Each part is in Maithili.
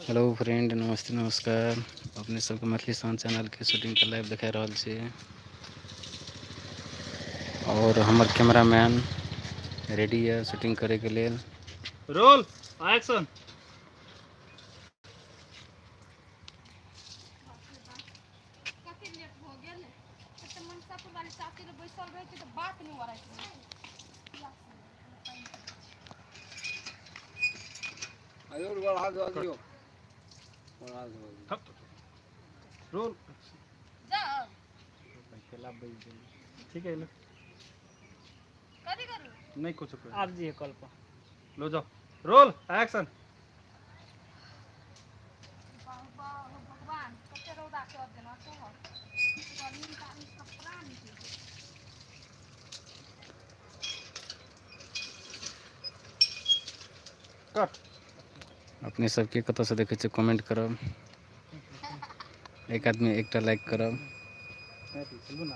हेलो फ्रेंड, नमस्ते नमस्कार। अपने सबके मैथिली शान चैनल के शूटिंग के लाइव देखा रहल छी। और हमर कैमरामैन रेडी है शूटिंग करे के लेल। Roll action. कते लेट हो गेल। कते मनसापुर वाली चाची लग बैसल रहै छै तऽ बात नहि ओराइत रहै छै। आयो बढ़ा दो दियो, बढ़ा दो। रोल। जाओ। ठीक है, लो। कथी करू? नहीं कुछ करो। आब जी कल पर। लो जाओ। Roll action. वाह वाह भगवान, कते रौदा कर देना तोहर। गर्मी के आदमी सब प्राण निकलि गेल। कट। अपने सबके कतऽ से देखै छियै कमेंट करब। एक आदमी एकटा लाइक करब।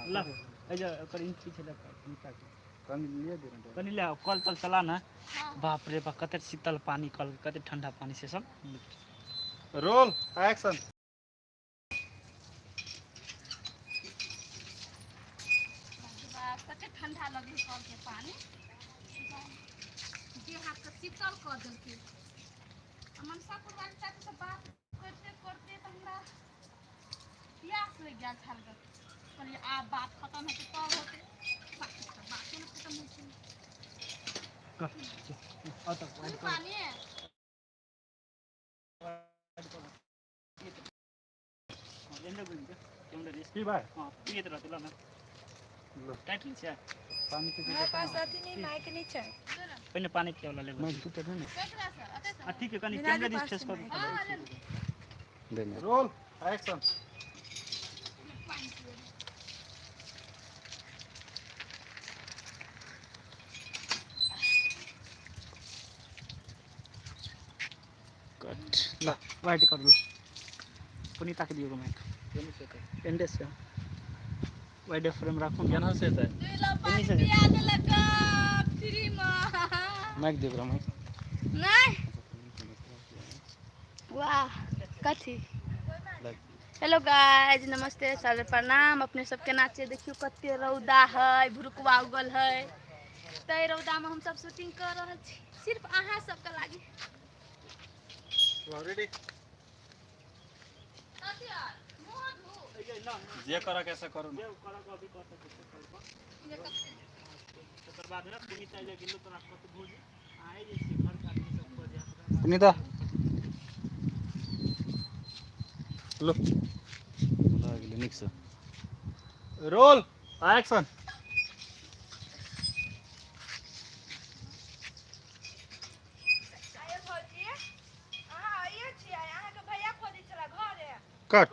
ला, ए जे ओकर इंची छलै पुनीता के। कनी ले कल तल चला ना। बाप रे बाप, कते शीतल पानी कल, कते ठंडा पानी से सब। Roll action. बाप, कते ठंडा लगै कल के पानी। देह हाथ के शीतल कऽ देलकै। आ मनसापुर वाली चाची से बात करते करते तऽ हमरा प्यास लागि गेल छल गऽ। कहलियै आब बात खतम हेतै तब होतै। बात तऽ बाते नहि खतम होइ छै। कर। पानी की भाई? हां, पियत रहतै ल ना। लो। टाइट छै। पानी के हमरा पास अथी नहीं, माइक नहीं छै। पहिने पानी पिए वाला लेबै। मैं टूटे ने। केकरा से? अते से? आ ठीक है, कनी बिना कैमरा के दिस पास फेस छै कर। माइक। हाँ, ले। देने। Roll action. पानी पिए। कट। ल वाइट कर लो। पुनीता के दियो माइक। एंडे से वाइड फ्रेम राखू ना। केना से है? दुई लो एन्नी पानी से। पिया देलक फ्री में। माइक दे ओकरा, माइक। नहीं, वाह कथी। हेलो गाइज, नमस्ते, सादर प्रणाम। अपने सब केना छियै? देखियौ कते रौदा है, भुरुकवा उगल है। तै रौदा में हम सब शूटिंग कर रहल छी सिर्फ अहाँ सबके लागी। रेडी। जे करा कैसे करू। जे करा के अभी कर सकै छै कल पर। तकर बाद ना पुनीता जे गेलो तोरा कत भौजी आए जे छै घर के आदमी सब खोजे। पुनीता लो। भऽ गेलै नीक से। Roll action. आयो भौजी, अहाँ आइयो छियै? अहाँके भैया खोजै छला घरे। कट।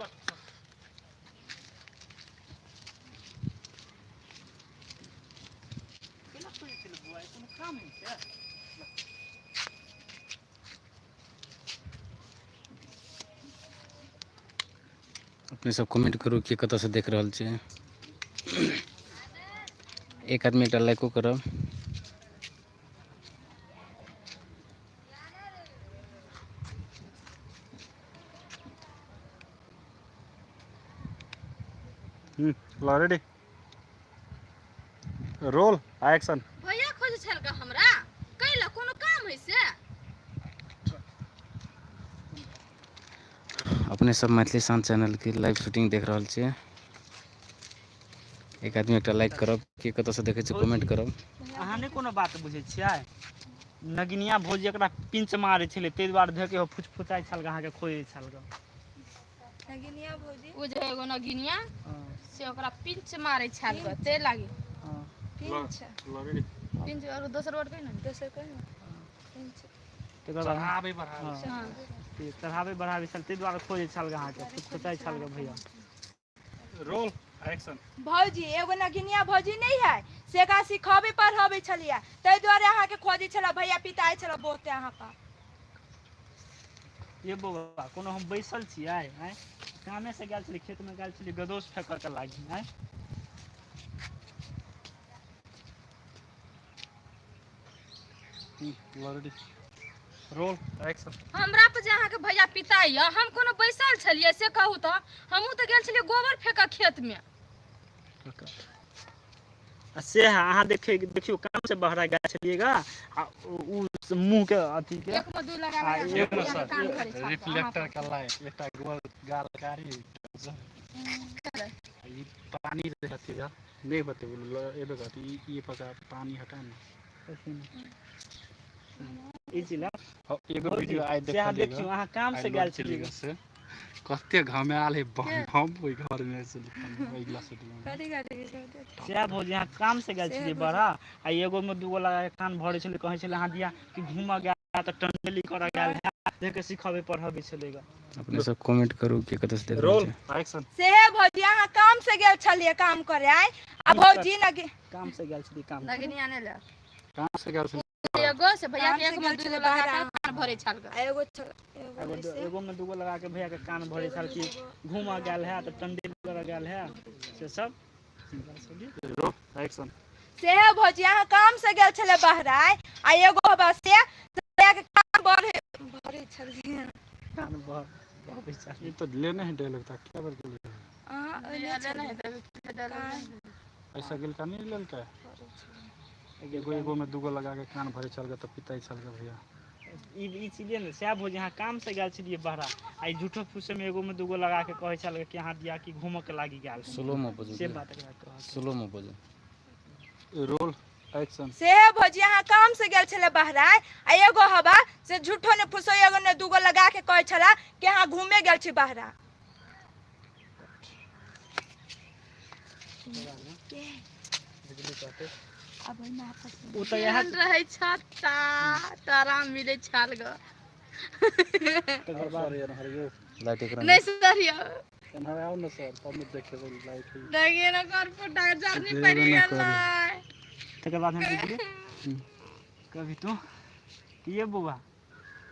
केना खोजै छलै बुआ, कोनो काम होइ छै? अपने सब कमेंट करू कि कतऽ से देख रहल छियै। एक आदमी एकटा लाइको करब। लो रेडी। Roll action. भैया खोजै छलका हमरा कैला, कोनो काम है से? अपने सब मैथिली शान चैनल के लाइव शूटिंग देख रहल छियै। एक आदमी एकटा लाइक करब। के कतऽ से देखै छियै कमेंट करब। अहाँ नहि कोनो बात बुझै छियै? नगिनिया भौजी एकरा पिंच मारै छलै, ताहि दुआरे धऽ के फुचफुचाइ छल, अहाँके खोजै छल। नगिनिया भौजी? ओ जे एगो नगिनिया से ओकरा पिंच मारै छल गऽ, ते लागी। हँ। पिंच। लो रेडी। पिंच और दोसर वर्ड कहि ने। दोसर कहियो पिंच। तकर बाद चढ़ाबै बढ़ाबै। हँ। हाँ। चढ़ाबै बढ़ाबै छल, ताहि दुआरे खोजै छल अहाँके, फुचफुचाइ छल भैया। Roll action. भौजी, एगो नगिनिया भौजी नहीं है से एकरा सिखबै पढ़ाबै छलियै, ताहि दुआरे अहाँके खोजै छला भैया, पिताइ छला बहुते अहाँ पर। ये बौआ, कोनो हम बैसल छियै? आँय, कामे से गेल छलियै, खेतमे गेल छलियै गदौस फेकऽ के लागी। आँय। Ready, roll action. हमरा पर जे अहाँके भैया पिताइ यऽ, हम कोनो बैसल छलियै से कहू तऽ? हमहूँ तऽ गेल छलियै गोबर फेकऽ खेतमे। आ से है अहाँ देखे देखियौ, काम से बहरा गेल छलियै गा, आ उ मुँह के अथी के एक मे दू लगा आ लगा एक कऽ मे भैयाके सर, काम करै छल रिफ्लेक्टर का लाइट, एकटा गोल गाल कारी, ई पानी रहती है, नहीं बतेबो एबे करती। ई पका पानी हटा ना। ई चीज एगो वीडियो आइ से अहाँ देखलियै। देखियौ, अहाँ काम से गेल छलियै गा। से कते घमेल है बम बम ओहि घर में से अगिला शूटिंग में। कथी कथी के? सएह भौजी, अहाँ काम से गेल से छलियै भौजी। बड़ा, आ एगो मे दूगो लगा के कान भरै छलै, कहै छलै अहाँ दिया कि घूमऽ गेल तऽ टंडेली करऽ गेल है, देख के सिखबै पढ़बै छलै गा। अपने सब कमेंट करू कि कतऽ से देख रहल रोल छी। एक्शन। सेहे भौजी, अहाँ काम से गेल छलियै काम करे आइ, आ भौजी लगे काम से गेल छलियै काम करे। नगनी आने लए। कहाँ से गेल छलै? एगो से भैया के काम एक से मे गेल दू छलै लगा बाहर। कऽ कान भरै छल ग। आ एगो छल एगो एगो ऐसे। एगो मे दूगो लगा के भैया के कान भरै छल कि घूमऽ गेल है तऽ टंडेली करऽ गेल है, से सब। Roll action. सेहे भौजी, अहाँ काम से गेल छलै बहराइ, आ एगो हवा से भैया के कान बढ़े भरे छलियै। कान भर भरै छल। ये तो लेने है डायलॉग था, क्या बार गेल? अहाँ ओने छलियै। कान ऐसा गेल का नहीं लेलकै। भरै छलियै। एगो एगो में दूगो लगा के कान भरे चल गए तऽ पिताई चल गए भैया। ई चीजे ने सएह भौजी, अहाँ काम से गेल छलियै बहरा, आ ई झूठो फूसे में एगो में दूगो लगा के कहै छल कि अहाँ दिया कि घूमऽ के लागि गेल है। स्लो मे बजू। से बात एकरा कहऽ। स्लो मे बजू। Roll action. सेहे भौजी, अहाँ काम से गेल छलै बहराइ, आ एगो हवा से झूठो ने फुसो एगो ने दूगो लगा के कहै छला कि अहाँ घूमे गेल छी बहरा। आब ओहिमे आपस मे ओ तऽ इएह केहन रहै छत्ता तऽ आराम मिलै छल ग। तकर बाद लाइट एकरा नहि सर यौ। एम्हर आउ ने सर, तब ने देखेबै लाइट। देखिए ने कर फुटा जर्नी देबे पड़ि न गेलै। तकर बाद हम बुझलियै कभी तो कि ये बौआ,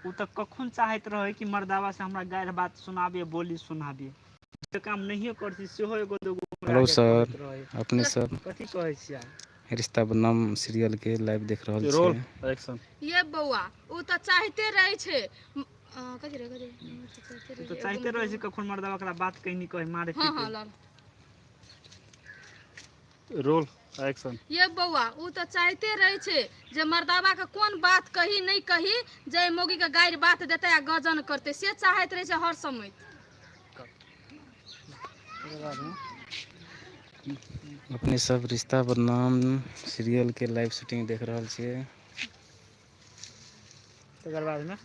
ओ तऽ कखन चाहैत रहै कि मर्दावा से हमरा गारि बात सुनाबिए, बोली सुनाबिए, जे काम नहियो करছি सेहो एगो दूगो हेलो लगा के सर। कहैत रहै। अपने सब कथी कहै छियै? रिश्ता बदनाम सीरियल के लाइव देख रहल रोल छियै। एक्शन। ये बौआ, ओ तऽ चाहते रहै छै कथी रहै, कथी रहै? ओ तऽ चाहते रहै छै कखन मर्दावा ओकरा बात कहीं कही मारे हँ हँ पीटे। लल। Roll action. ये बौआ, ओ तऽ चाहते रहै छै जे मर्दावा के कोन बात कही नहि कही, जे मौगी के गारि बात देतै आ गजन करतै, से चाहैत रहै छै हर समय। तकर बादमे अपने सब रिश्ता बदनाम सीरियल के लाइव शूटिंग देख रहल छियै। तकर बादमे